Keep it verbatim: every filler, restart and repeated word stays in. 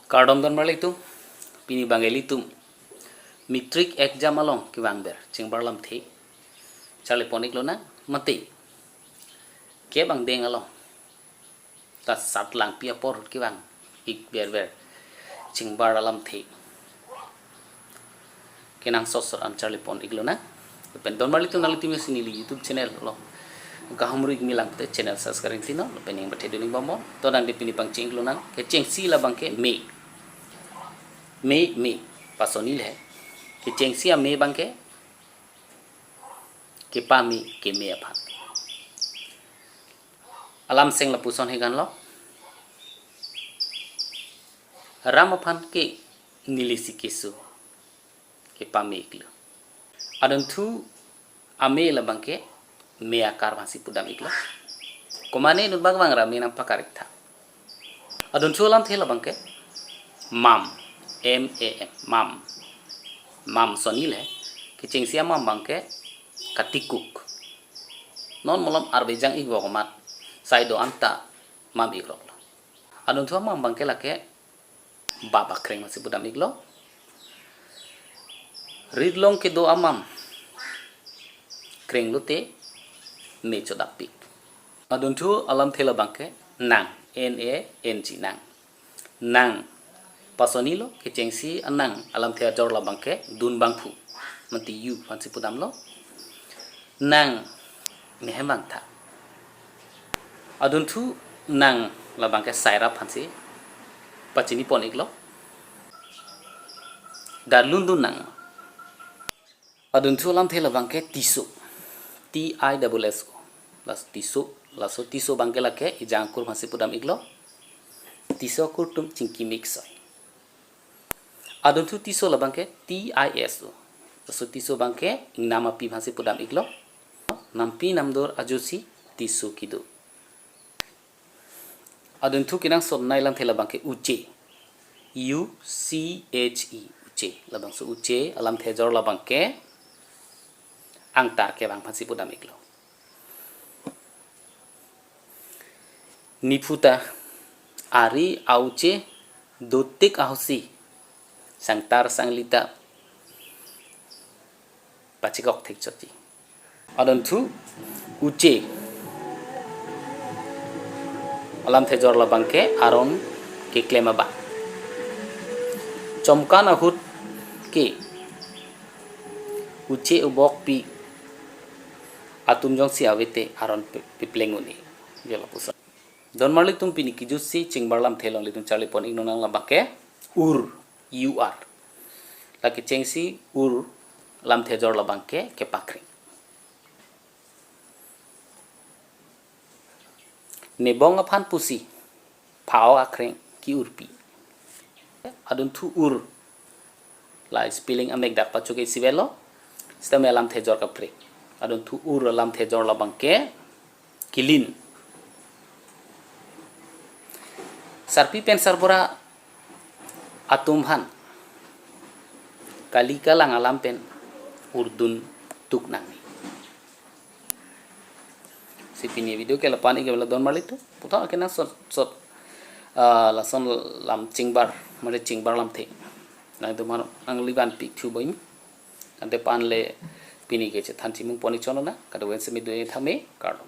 Kardom don marli atum, pini abang ilitum matric exam along kevang ber chingbar lamthe charli pon-ik lonang, mate kep angdeng along ta sat langpi apor ahut kevang-ik ber ber chingbar alamthe kenangsot sot an charli pon-ik lonang. Lapen don marli atum, nanglitum si neli YouTube channel lo kahumri-ik me lang pute channel subscribe tingno, lapen ning bathe doning bambon. To nang de pini pangcheng-ik lonang, kechengsi labang ke me. Me, me. Pasonile. Kechengsi ame abang ke kepame, keme aphan. Alam seng lapuson hegan lo. Ram aphan ke neli si keso kepame-iklo. Adunthu ame labang ke me akar aphan si pudam-iklo. Komane inut bak vang ra me nangpakar-ik tha. Adunthu alamthe labang ke mam, M A M, mam. Mam sonile, kechengsi amam abang ke katikuk. Non malom arve jang-ik vok amat sai do-an ta mam-ikroklo. Adunthu amam abang ke lake bap akreng aphan si pudam-iklo. Rit along kedo amam kreng lote me chodappik. Adunthu alamthe labang ke nang, N A N G, nang. Nang. Pasonilo, kechengsi anang alamthe ajor labang ke dun bangphu, mate you aphan si pudamlo. Nang mehem vangtha. Adunthu nang labang ke sairap aphan si pachini pon-iklo. Darlun dun nang. Adunthu alamthe labang ke tiso. T I double S O. Laso tiso, laso tiso abang ke lake ejang akur aphan si pudam-iklo. Tiso akur atum chingki mik soi. Adunthu tiso labang ke T I S O. Laso tiso abang ke ingnam api aphan si pudam-iklo. Nampi namdur ajosi tiso kedo. Adunthu kenangsot nei alamthe labang ke uche. U C H E, uche. Labangso uche alamthe ajor labang ke angtar kevang aphan si pudam-iklo. Niphu ta ari auche dotik ahosi sangtar sangli ta pachekok thekchotji. Adunthu uche alamthe ajor labang ke aron keklem abang. Chomkan ahut ke uche ubok pi atum jongsi ave te aron pe-, pepleng un-e. Jo lapuson. Don marli atum, pini kejutsi chingbar lamthe along ilitum charli pon-ik nonang labang ke ur, U R. Lake chengsi ur alamthe ajor labang ke kepakreng. Nebong aphan pusi phao akreng ke-urpi. Adunthu ur, la spelling amek dak pachoke isi avelo. Sitame alamthe ajor kaprek. Adunthu ur alamthe ajor labang ke kelin. Sarpi pen sarbura atum aphan kali kalang alam pen urdun tuk nangne. Si pini video ke lapu-an ik ke bela don marli atum. Puthot kenangsot sot, ah, lason lam chingbar, mane chingbar lamthe nangtum aphan nangli vanpik thu boim. Ante pan le pini ke chethan chimung pon-ik chonona, kado-an semi dun-e thame, kardom.